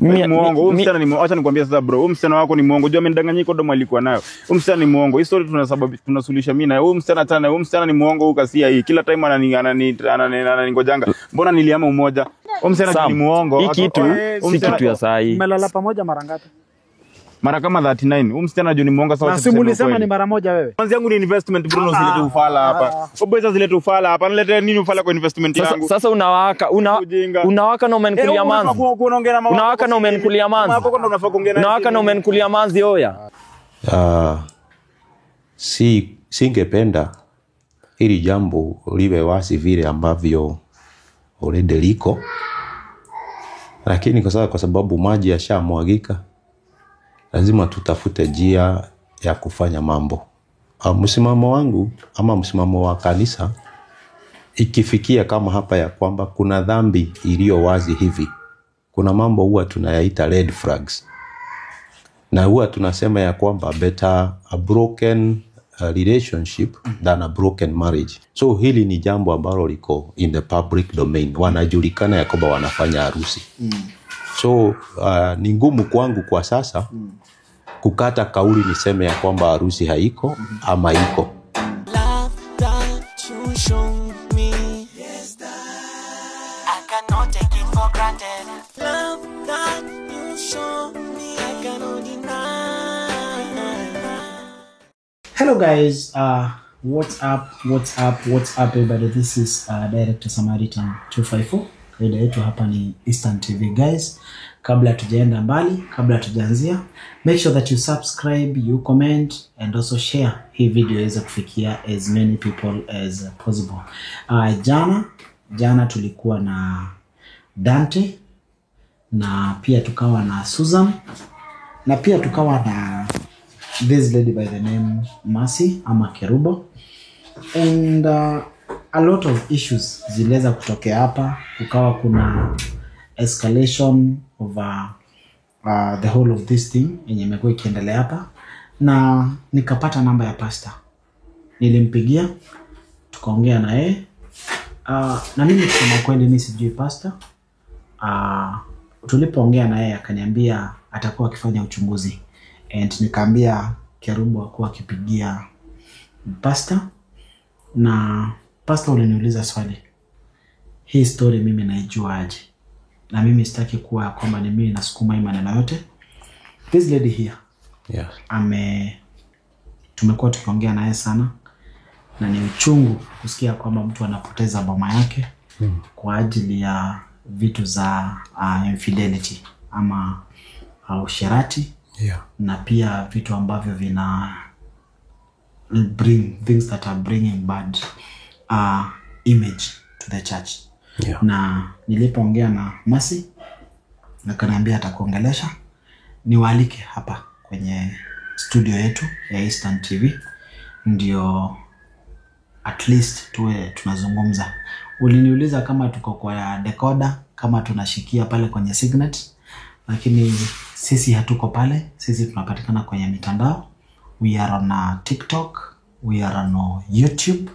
Muongo huyu msichana ni acha nikwambie sasa bro, huyu msichana wako ni muongo. Jua amenidanganyia kondomu alikuwa nayo. Huyu msichana ni muongo. Hii story tunasuluhisha mimi na huyu msichana tena. Huyu msichana ni muongo huyu kasia hii. Kila time ananingojanga. Mbona niliama umoja? Huyu msichana ni muongo. Hii kitu si kitu ya saa hii. Mmelala pamoja mara ngapi? Mara kama 39. Huyu msichana juu ni muongo sawa. Na simu ulisema ni mara moja wewe. Manzi yangu ni investment bro, zilete ufala hapa. Obeza zilete ufala hapa. Nilete nini ufala kwa investment yangu? Sasa unawaka unawaka na umenikulia manzi. Unawaka na umenikulia manzi. Unawaka na umenikulia manzi oya. Singependa hili jambo liwe wazi vile ambavyo already liko. Lakini kwa sababu maji yashamwagika, lazima tutafute njia ya kufanya mambo. Msimamo wangu ama msimamo wa kanisa ikifikia kama hapa ya kwamba kuna dhambi iliyo wazi hivi, kuna mambo huwa tunayaita red flags. Na huwa tunasema ya kwamba better a broken relationship than a broken marriage. So hili ni jambo ambalo liko in the public domain. Wanajulikana ya kwamba wanafanya harusi. So ni ngumu kwangu kwa sasa kukata kauli niseme ya kwamba harusi haiko ama iko. Hello guys, what's up everybody? This is Director Samaritan 254. Kaida yetu hapa ni Eastern TV guys. Kabla tujaenda mbali, kabla tujaanzia, make sure that you subscribe, you comment and also share hii video iweze kufikia as many people as possible. Jana tulikuwa na Dante na pia tukawa na Susan na pia tukawa na this lady by the name Mercy ama Kerubo, and a lot of issues ziliweza kutokea hapa. Kukawa kuna escalation over the whole of this thing yenye imekuwa ikiendelea hapa, na nikapata namba ya pastor, nilimpigia tukaongea na yeye. Na mimi kusema kweli mimi sijui pastor. Tulipoongea na yeye akaniambia atakuwa akifanya uchunguzi, and nikaambia Kerubo akuwa akipigia pastor, na pastor uliniuliza swali, hii story mimi naijua aje? Na mimi sitaki kuwa kwamba ni mimi nasukuma hii maneno yote. This lady here, yeah, tumekuwa tukiongea naye sana, na ni uchungu kusikia kwamba mtu anapoteza boma yake kwa ajili ya vitu za infidelity ama usherati, yeah, na pia vitu ambavyo vina bring things that are bringing bad image to the church. Yeah. Na nilipoongea na Mercy na kaniambia atakuongelesha, niwaalike hapa kwenye studio yetu ya Eastern TV ndio at least tuwe tunazungumza. Uliniuliza kama tuko kwa decoder, kama tunashikia pale kwenye signet, lakini sisi hatuko pale. Sisi tunapatikana kwenye mitandao. We are on TikTok, we are on YouTube,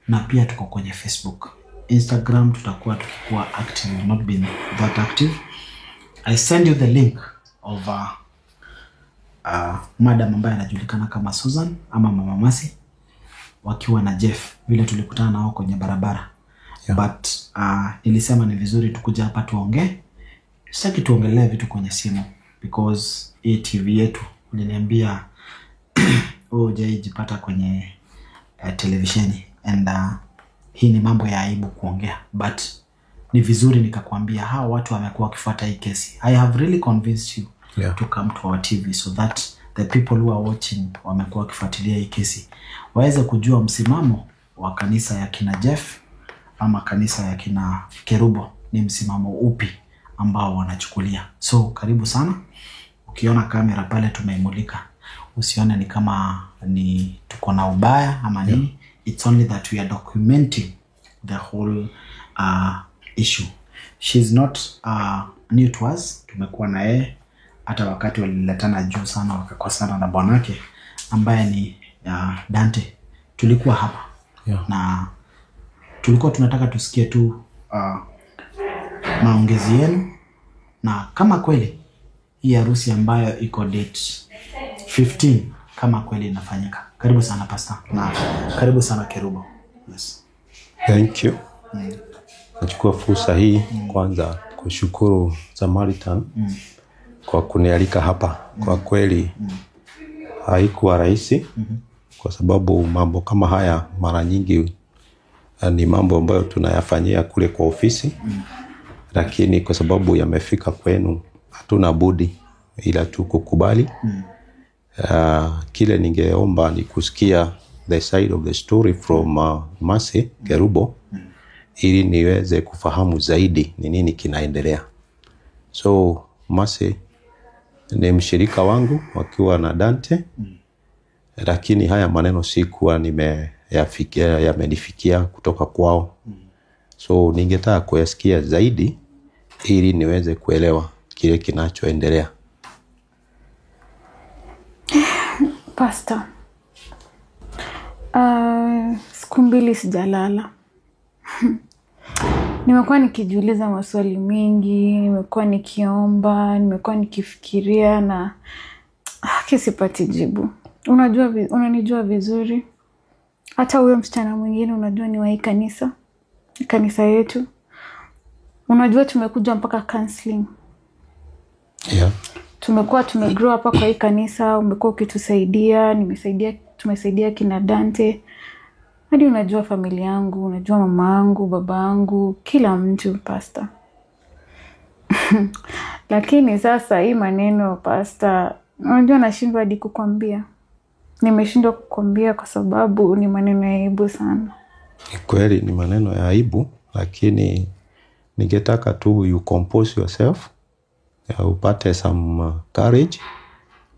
na pia tuko kwenye Facebook. Instagram tutakuwa tukikuwa active, not been that active. I send you the link of madam ambaye anajulikana kama Susan ama Mama Mercy wakiwa na Jeff, vile tulikutana nao kwenye barabara. Yeah. But nilisema ni vizuri tukuja hapa tuongee. Sitaki tuongelee vitu kwenye simu because hii TV yetu uliniambia hujaijipata kwenye televisheni, and hii ni mambo ya aibu kuongea, but ni vizuri nikakwambia hawa watu wamekuwa wakifuata hii kesi. I have really convinced you, yeah, to come to our TV so that the people who are watching wamekuwa wakifuatilia hii kesi waweze kujua msimamo wa kanisa ya kina Jeff ama kanisa ya kina Kerubo ni msimamo upi ambao wanachukulia. So karibu sana. Ukiona kamera pale tumeimulika, usione ni kama ni tuko na ubaya ama nini. Yeah. It's only that we are documenting the whole issue. She's not new to us. Tumekuwa na yeye hata wakati waliletana juu sana wakakosana na bwanake ambaye ni Dante. Tulikuwa hapa. Yeah. Na tulikuwa tunataka tusikie tu maongezi yenu Na kama kweli hii harusi ambayo iko date 15 kama kweli inafanyika. Karibu sana Pastor na karibu sana Kerubo. Yes. Thank you. Nachukua fursa hii kwanza kushukuru Samaritan kwa kunialika hapa. Kwa kweli haikuwa rahisi kwa sababu mambo kama haya mara nyingi ni mambo ambayo tunayafanyia kule kwa ofisi, lakini kwa sababu yamefika kwenu hatuna budi ila tu kukubali. Kile ningeomba ni kusikia the side of the story from Mercy Kerubo ili niweze kufahamu zaidi ni nini kinaendelea. So Mercy ni mshirika wangu wakiwa na Dante, lakini haya maneno sikuwa nimeyafikia, yamenifikia kutoka kwao. So ningetaka kuyasikia zaidi ili niweze kuelewa kile kinachoendelea. Pastor, siku mbili sijalala. Nimekuwa nikijiuliza maswali mingi, nimekuwa nikiomba, nimekuwa nikifikiria na sipati jibu. Unajua, unanijua vizuri. Hata huyo msichana mwingine unajua ni wa hii kanisa, kanisa yetu. Unajua tumekuja mpaka counseling. Yeah. Tumekuwa tumegrow hapa kwa hii kanisa, umekuwa ukitusaidia, tumesaidia kina Dante. Hadi unajua familia yangu, unajua mama yangu, baba yangu, kila mtu Pastor. Lakini sasa hii maneno Pastor, unajua nashindwa hadi kukwambia. Nimeshindwa kukwambia kwa sababu ni maneno ya aibu sana. Ni kweli ni maneno ya aibu, lakini ningetaka tu you compose yourself, upate some courage,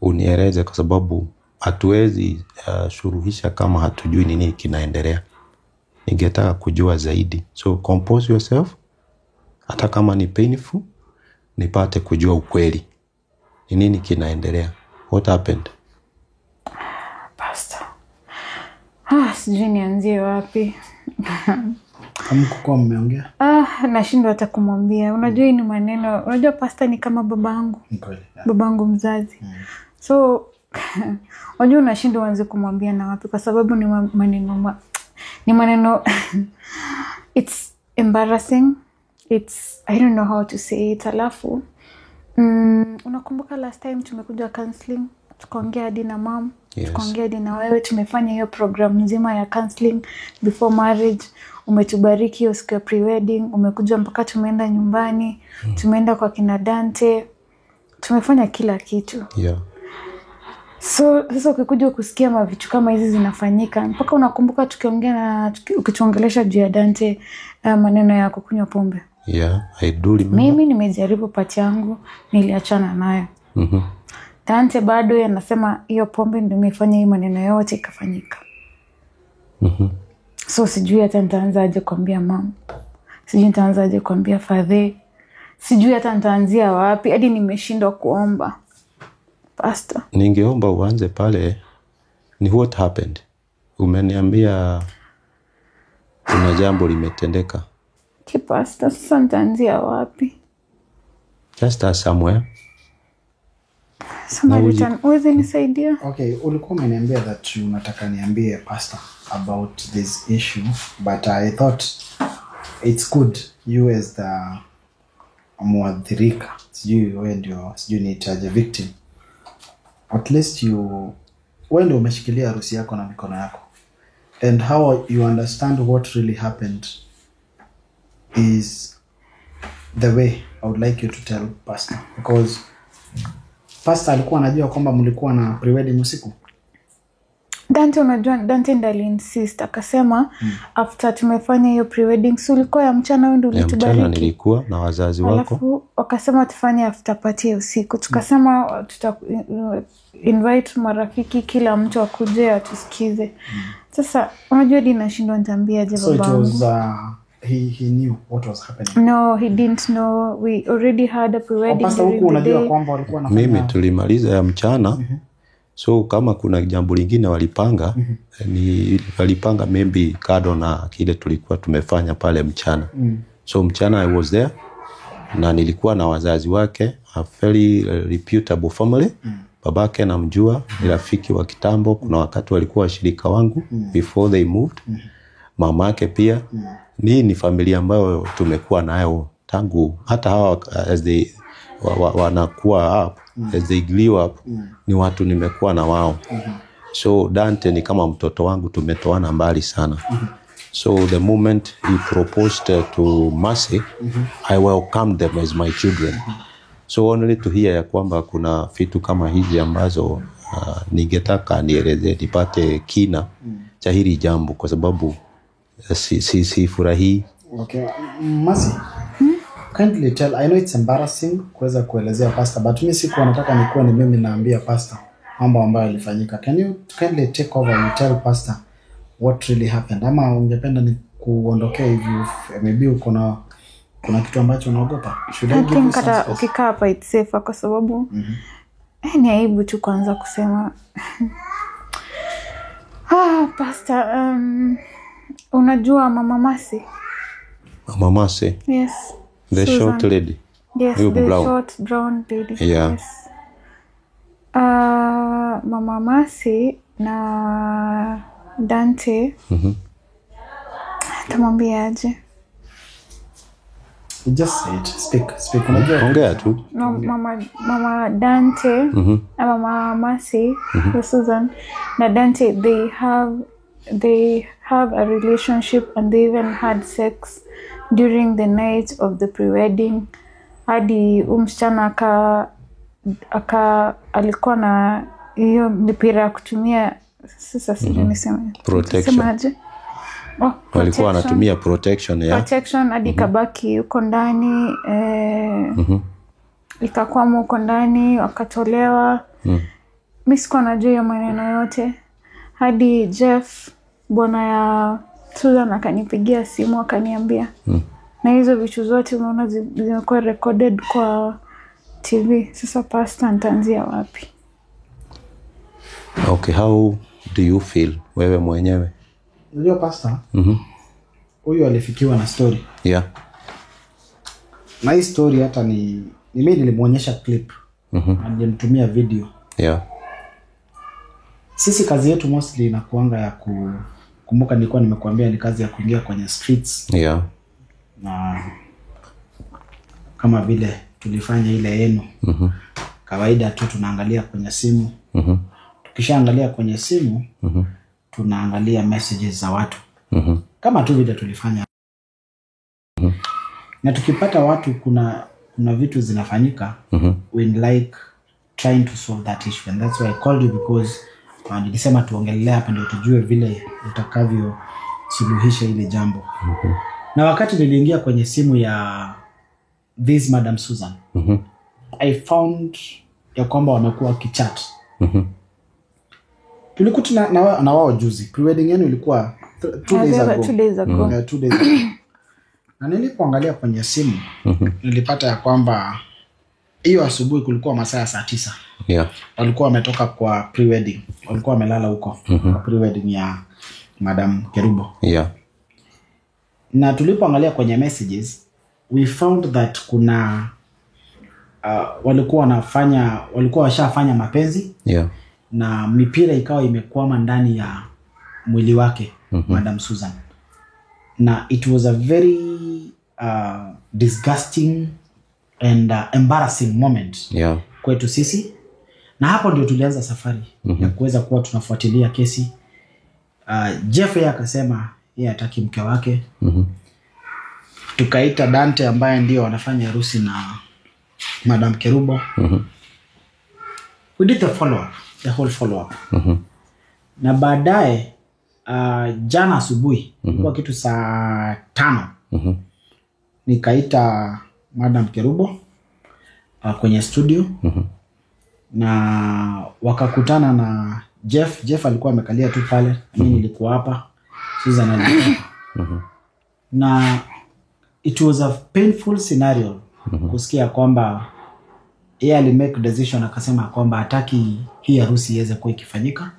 unieleze kwa sababu hatuwezi suluhisha kama hatujui nini kinaendelea. Ningetaka kujua zaidi. So compose yourself, hata kama ni painful, nipate kujua ukweli. Ni nini kinaendelea? What happened? Pastor. Sijui nianzie wapi. Hamkuwa mmeongea? Nashindwa hata kumwambia. Unajua hii ni maneno. Unajua Pastor ni kama babangu. Kweli. Babangu mzazi. So unajua unashindwa uanze kumwambia na wapi kwa sababu ni maneno ni maneno it's embarrassing. It's I don't know how to say it. Alafu unakumbuka last time tumekuja counseling, tukaongea hadi na mom. Yes. Tukaongea hadi na wewe, tumefanya hiyo program nzima ya counseling before marriage. Umetubariki hiyo siku ya pre-wedding, umekuja mpaka tumeenda nyumbani, tumeenda kwa kina Dante, tumefanya kila kitu. Yeah. So sasa ukikuja kusikia mavitu kama hizi zinafanyika, mpaka unakumbuka tukiongea na ukituongelesha juu ya Dante maneno ya kukunywa pombe. Yeah, I do remember. Mimi nimejaribu pati yangu, niliachana nayo. Dante bado anasema hiyo pombe ndio imefanya hii maneno yote ikafanyika. So sijui hata nitaanzaje kuambia mama. Sijui nitaanzaje kuambia father. Sijui hata nitaanzia wapi, hadi nimeshindwa kuomba. Pastor. Ningeomba uanze pale ni what happened. Umeniambia kuna jambo limetendeka. Ki Pastor, sasa nitaanzia wapi? Just start somewhere. Samaritan, uweze nisaidia? Okay, ulikuwa umeniambia that unataka niambie Pastor about this issue, but I thought it's good you as the muathirika, sijui wewe ndio, sijui niitaje, victim. At least you, wewe ndio umeshikilia harusi yako na mikono yako. And how you understand what really happened is the way I would like you to tell Pastor, because Pastor alikuwa anajua kwamba mlikuwa na pre-wedding usiku. Dante, unajua Dante ndiye aliinsist akasema after tumefanya hiyo pre-wedding, si ulikuwa ya mchana wewe ndio ulitubariki. Ya mchana nilikuwa na wazazi wako. Alafu wakasema tufanye after party ya usiku. Tukasema tuta invite marafiki, kila mtu akuje atusikize. Sasa unajua hadi nashindwa nitaambiaje So it babangu. was he knew what was happening. No, he didn't know. We already had a pre-wedding. Pastor, huku during the unajua day. kwamba walikuwa wanafanya. Mimi tulimaliza ya mchana. So kama kuna jambo lingine walipanga, ni walipanga maybe kado na kile tulikuwa tumefanya pale mchana. So mchana I was there. Na nilikuwa na wazazi wake, a very reputable family. Babake namjua, ni rafiki wa kitambo, kuna wakati walikuwa washirika wangu before they moved. Mamake pia. Ni familia ambayo tumekuwa nayo tangu hata hawa as they wanakuwa up, as they grew up, ni watu nimekuwa na wao. So Dante ni kama mtoto wangu, tumetoana mbali sana. So the moment he proposed to Mercy, I welcomed them as my children. So only to hear ya kwamba kuna vitu kama hizi ambazo ningetaka nieleze nipate kina cha hili jambo, kwa sababu si furahi. Okay, Mercy, kindly tell, I know it's embarrassing kuweza kuelezea pastor, but mimi sikuwa nataka nikuwe ni mimi naambia pastor mambo ambayo yalifanyika. Can you kindly take over and tell pastor what really happened? Ama ungependa ni kuondokea hivi, maybe uko na kuna kitu ambacho unaogopa? Should I give you some space? Ukikaa hapa it's safer kwa sababu ni aibu tu kuanza kusema. Pastor, unajua Mama Mercy? Mama Mercy? Yes. The Susan. Short lady. Yes, you the brown. Short brown lady. Yeah. Yes. Mama Mercy na Dante. Tamwambia aje? Just say it. Speak. Ongea tu. No, Mama Dante na Mama Mercy, Susan na Dante, they have a relationship and they even had sex during the night of the pre-wedding. Hadi msichana aka alikuwa na hiyo mipira ya kutumia, sasa sijui niseme protection. Walikuwa wanatumia protection, ya protection hadi kabaki huko ndani, ikakwama huko ndani wakatolewa. Mimi sikuwa najua hiyo maneno yote hadi Jeff bwana ya Susan akanipigia simu akaniambia. Na hizo vitu zote unaona zimekuwa recorded kwa TV. Sasa pastor, nitaanzia wapi? Okay, how do you feel wewe mwenyewe? Unajua pastor, huyu alifikiwa na story. Yeah. Na hii story hata ni mimi nilimuonyesha clip. Nilimtumia video. Yeah. Sisi kazi yetu mostly inakuanga ya kumbuka nilikuwa nimekuambia ni kazi ya kuingia kwenye streets. Yeah. Na kama vile tulifanya ile yenu. Kawaida tu tunaangalia kwenye simu. Tukishaangalia kwenye simu, tunaangalia messages za watu. Kama tu vile tulifanya. Na tukipata watu kuna vitu zinafanyika, we like trying to solve that issue, and that's why I called you, because nilisema tuongelee hapa ndio tujue vile utakavyo suluhisha ile jambo. Na wakati niliingia kwenye simu ya this Madam Susan, I found ya kwamba wamekuwa kichat. Tulikuwa na wao juzi. Pre-wedding yenu ilikuwa 2 days ago. 2 days ago. Yeah, 2 days ago. Na nilipoangalia kwenye simu, nilipata ya kwamba hiyo asubuhi kulikuwa masaa ya saa 9. Yeah. Walikuwa wametoka kwa pre-wedding. Walikuwa wamelala huko kwa pre-wedding ya Madam Kerubo. Yeah. Na tulipoangalia kwenye messages, we found that kuna walikuwa washafanya mapenzi. Yeah. Na mipira ikawa imekwama ndani ya mwili wake, Madam Susan. Na it was a very disgusting and embarrassing moment kwetu sisi. Na hapo ndio tulianza safari ya kuweza kuwa tunafuatilia kesi. Jeff yeye akasema yeye hataki mke wake. Tukaita Dante ambaye ndio wanafanya harusi na Madam Kerubo. We did the follow up, the whole follow up. Na baadaye jana asubuhi ilikuwa kitu saa 5. Nikaita Madam Kerubo kwenye studio. Na wakakutana na Jeff. Jeff alikuwa amekalia tu pale, mimi nilikuwa hapa, Susan alikuwa. Na it was a painful scenario kusikia kwamba yeye alimake decision akasema kwamba hataki hii harusi iweze kuwa ikifanyika.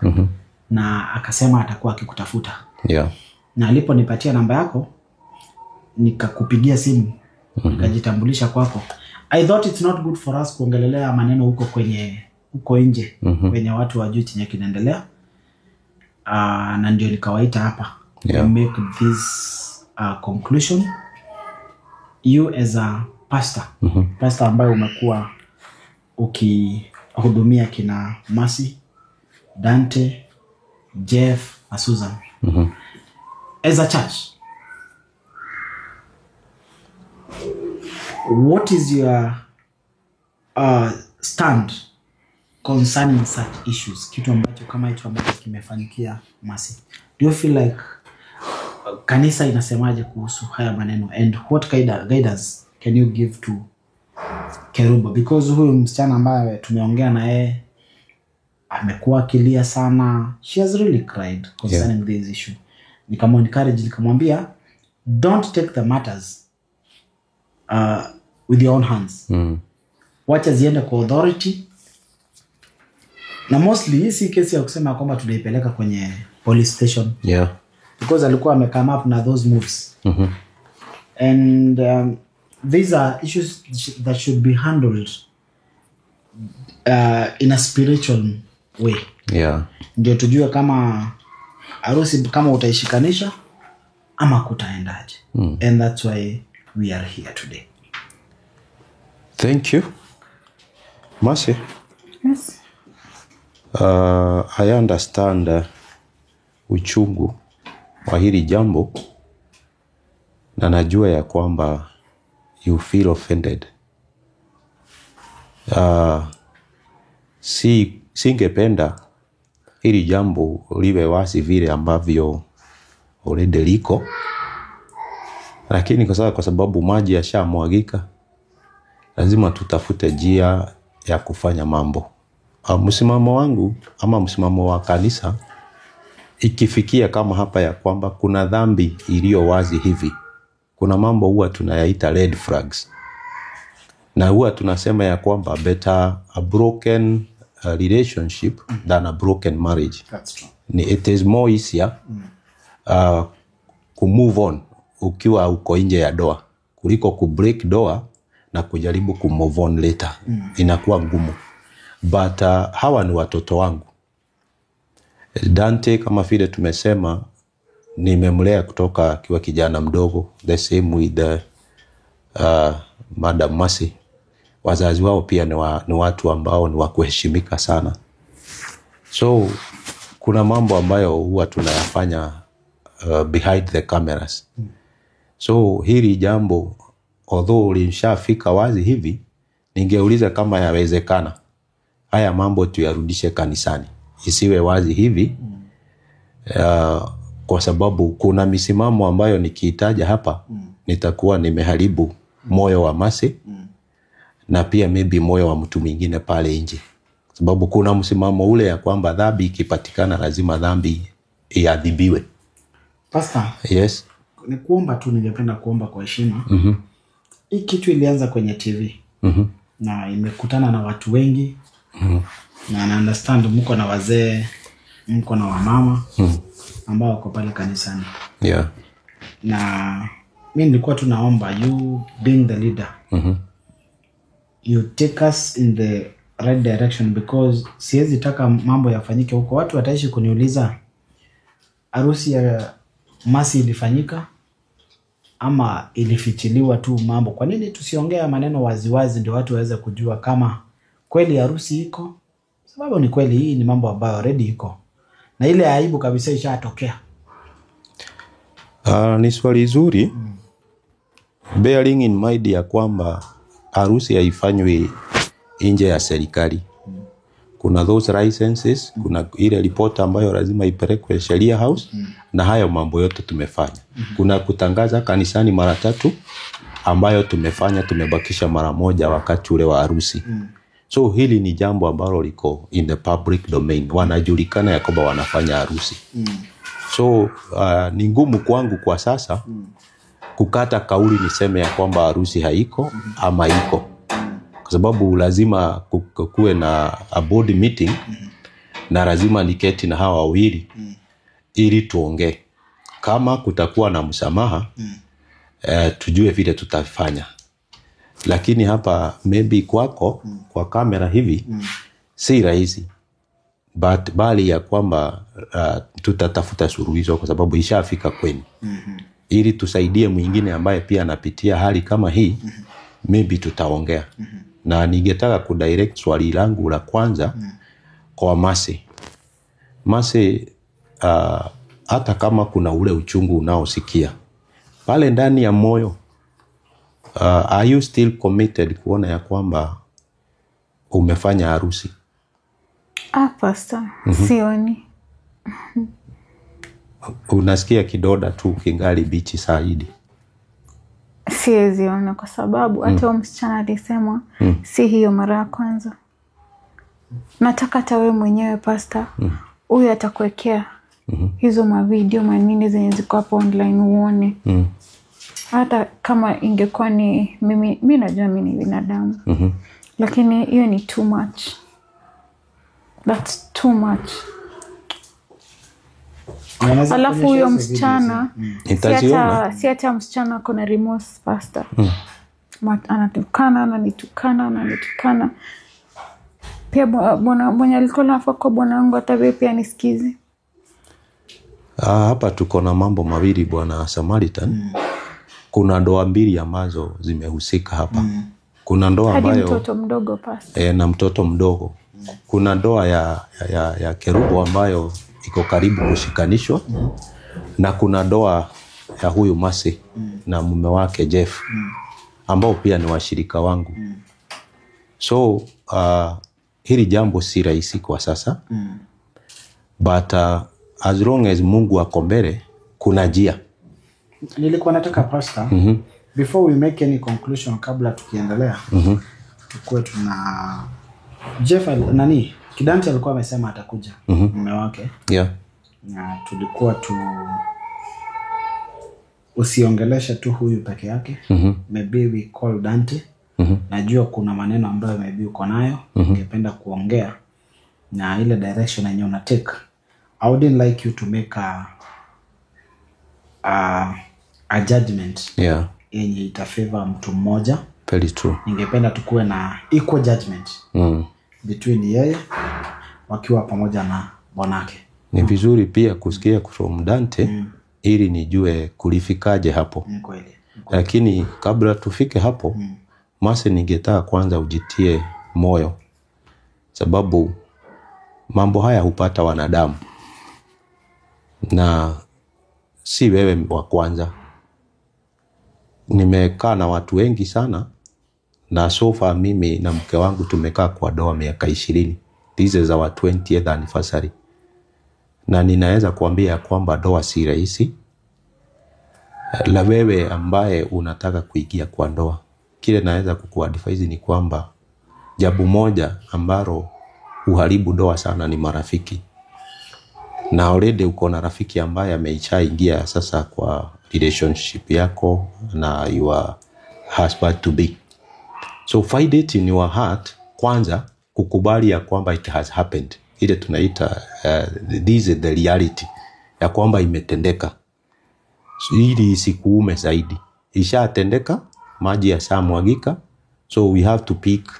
Na akasema atakuwa akikutafuta. Yeah. Na aliponipatia namba yako nikakupigia simu. Nikajitambulisha kwako. I thought it's not good for us kuongelelea maneno huko kwenye huko nje, kwenye watu wajui chenye kinaendelea. Na ndio nikawaita hapa. Yeah. To make this conclusion. You as a pastor, pastor ambaye umekuwa ukihudumia kina Mercy, Dante, Jeff na Susan. As a church, what is your stand concerning such issues? Kitu ambacho kama hicho ambacho kimefanyikia Mercy. Do you feel like kanisa inasemaje kuhusu haya maneno, and what kind of guidance can you give to Kerubo? Because huyu msichana ambaye tumeongea na yeye amekuwa akilia sana. She has really cried concerning this issue. Nikamu encourage, nikamwambia don't take the matters with your own hands. Wacha ziende kwa authority. Na mostly hii si kesi ya kusema kwamba tunaipeleka kwenye police station. Yeah. Because alikuwa ame come up na those moves. And these are issues that should be handled in a spiritual way. Yeah. Ndio tujue kama harusi kama utaishikanisha ama kutaendaje. And that's why we are here today. Thank you. Mercy. Yes. I understand uchungu wa hili jambo, na najua ya kwamba you feel offended. Singependa hili jambo liwe wazi vile ambavyo already liko, lakini kwa sababu maji yashamwagika, lazima tutafute njia ya kufanya mambo. Msimamo wangu ama msimamo wa kanisa, ikifikia kama hapa ya kwamba kuna dhambi iliyo wazi hivi, kuna mambo huwa tunayaita red flags, na huwa tunasema ya kwamba better a broken relationship than a broken marriage. That's true. It is more easier ku move on ukiwa uko nje ya doa kuliko ku break doa na kujaribu ku move on later. Inakuwa ngumu. But hawa ni watoto wangu. Dante kama vile tumesema nimemlea kutoka akiwa kijana mdogo, the same with Madam Mercy. Wazazi wao pia ni watu ambao ni wa kuheshimika sana. So kuna mambo ambayo huwa tunayafanya behind the cameras. So hili jambo although lishafika wazi hivi, ningeuliza kama yawezekana haya mambo tuyarudishe kanisani, isiwe wazi hivi. Kwa sababu kuna misimamo ambayo nikiitaja hapa nitakuwa nimeharibu moyo wa Mercy na pia maybe moyo wa mtu mwingine pale nje. Sababu kuna msimamo ule ya kwamba dhambi ikipatikana lazima dhambi iadhibiwe. Pastor, Yes. ni kuomba tu, ningependa kuomba kwa heshima. Hii kitu ilianza kwenye TV. Na imekutana na watu wengi. Na na understand mko na wazee, mko na wamama ambao wako pale kanisani. Yeah. Na mimi nilikuwa tu naomba, you being the leader, you take us in the right direction, because siwezi taka mambo yafanyike huko. Watu wataishi kuniuliza harusi ya Mercy ilifanyika ama ilifichiliwa tu mambo. Kwa nini tusiongea maneno waziwazi ndio watu waweze kujua kama kweli harusi iko? Sababu ni kweli hii ni mambo ambayo already iko, na ile aibu kabisa ishatokea. Ni swali zuri. Bearing in mind ya kwamba harusi haifanywi nje ya serikali. Kuna those licenses, kuna ile report ambayo lazima ipelekwe Sheria House, na hayo mambo yote tumefanya. Kuna kutangaza kanisani mara 3 ambayo tumefanya, tumebakisha mara moja wakati ule wa harusi. So hili ni jambo ambalo liko in the public domain, wanajulikana ya kwamba wanafanya harusi. So ni ngumu kwangu kwa sasa kukata kauli niseme ya kwamba harusi haiko ama iko, kwa sababu lazima kuwe na a board meeting na lazima niketi na hawa wawili ili tuongee. Kama kutakuwa na msamaha, tujue vile tutafanya. Lakini hapa maybe kwako kwa kamera hivi si rahisi, but bali ya kwamba tutatafuta suluhisho kwa sababu ishafika kwenu. Ili tusaidie mwingine ambaye pia anapitia hali kama hii, maybe tutaongea. Na ningetaka kudirect swali langu la kwanza kwa Mercy. Mercy, hata kama kuna ule uchungu unaosikia pale ndani ya moyo, are you still committed kuona ya kwamba umefanya harusi? Pastor, sioni. Unasikia kidoda tu kingali bichi zaidi. Siwezi ona kwa sababu hata huyo msichana alisema si hiyo mara ya kwanza. Nataka hata wewe mwenyewe, Pastor, huyu atakuwekea hizo mavideo manini zenye ziko hapo online uone. Hata kama ingekuwa ni mimi, mi najua mi ni binadamu, lakini hiyo ni too much. That's too much. Unaweza Alafu kuonyesha huyo hizo videos? msichana, si Nitaziona. hata msichana ako na remorse, Pastor. Anatukana, ananitukana, ananitukana. Pia bwana mwenye alikuwa nafaa kwa bwana wangu hata yeye pia nisikize. Hapa tuko na mambo mawili, bwana Samaritan. Kuna ndoa mbili ambazo zimehusika hapa. Kuna ndoa Hadi ambayo mtoto mdogo, Pastor. Na mtoto mdogo. Kuna ndoa ya Kerubo ambayo iko karibu kushikanishwa, na kuna ndoa ya huyu Mercy na mume wake Jeff, ambao pia ni washirika wangu. So hili jambo si rahisi kwa sasa, but as long as Mungu ako mbele, kuna njia. Nilikuwa nataka, Pastor, before we make any conclusion, kabla tukiendelea, tukuwe tuna Jeff nani, Kidanti alikuwa amesema atakuja, mume wake, na tulikuwa tu usiongeleshe tu huyu peke yake. Maybe we call Dante. Najua kuna maneno ambayo maybe uko nayo, ungependa kuongea na ile direction yenye una take. I wouldn't like you to make a judgment yenye itafavor mtu mmoja. Very true. Ningependa tukuwe na equal judgment between yeye wakiwa pamoja na bwanake. Ni vizuri pia kusikia from Dante ili nijue kulifikaje hapo. Ni kweli. Lakini kabla tufike hapo, Mercy, ningetaka kwanza ujitie moyo, sababu mambo haya hupata wanadamu na si wewe wa kwanza. Nimekaa na watu wengi sana na so far mimi na mke wangu tumekaa kwa ndoa miaka 20. This is our 20th anniversary, na ninaweza kuambia kwamba ndoa si rahisi. La wewe ambaye unataka kuingia kwa ndoa, kile naweza kukuadvise ni kwamba jambo moja ambalo huharibu ndoa sana ni marafiki, na already uko na rafiki ambaye ameishaingia sasa kwa relationship yako na your husband to be. So find it in your heart kwanza kukubali ya kwamba it has happened, ile tunaita this is the reality ya kwamba imetendeka, ili isikuume zaidi. Ishatendeka, maji yashamwagika, so we have to pick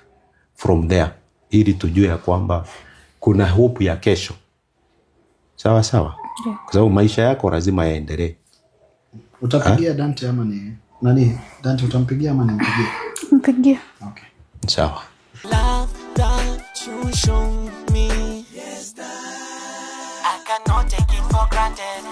from there ili tujue ya kwamba kuna hope ya kesho. Sawa sawa, Yeah. kwa sababu maisha yako lazima yaendelee. Utapigia Dante ama ni nani? Dante utampigia ama nimpigie? Mpigie. Okay. Sawa. Love that you show me. I cannot take it for granted.